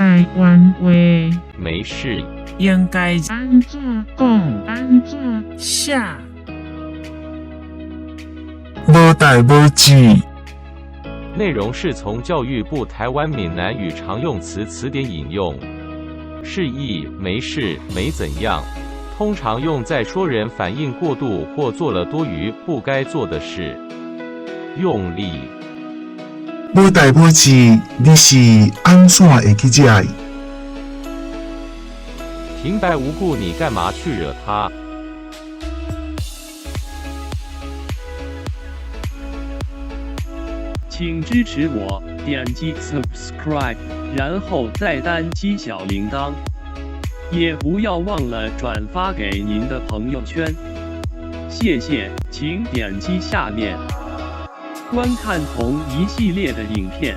台灣話沒事。應該按怎講？按怎寫？無代無誌。內容是從教育部台灣閩南語常用詞詞典引用，釋義沒事，沒怎樣，通常用在說人反應過度或做了多餘不該做的事。用例：無代無誌，你是按怎會去遮的？平白無故你幹嘛去惹他？請支持我，點擊 subscribe，然後再單擊小鈴鐺，也不要忘了轉發給您的朋友圈。謝謝，請點擊下面觀看同一系列的影片。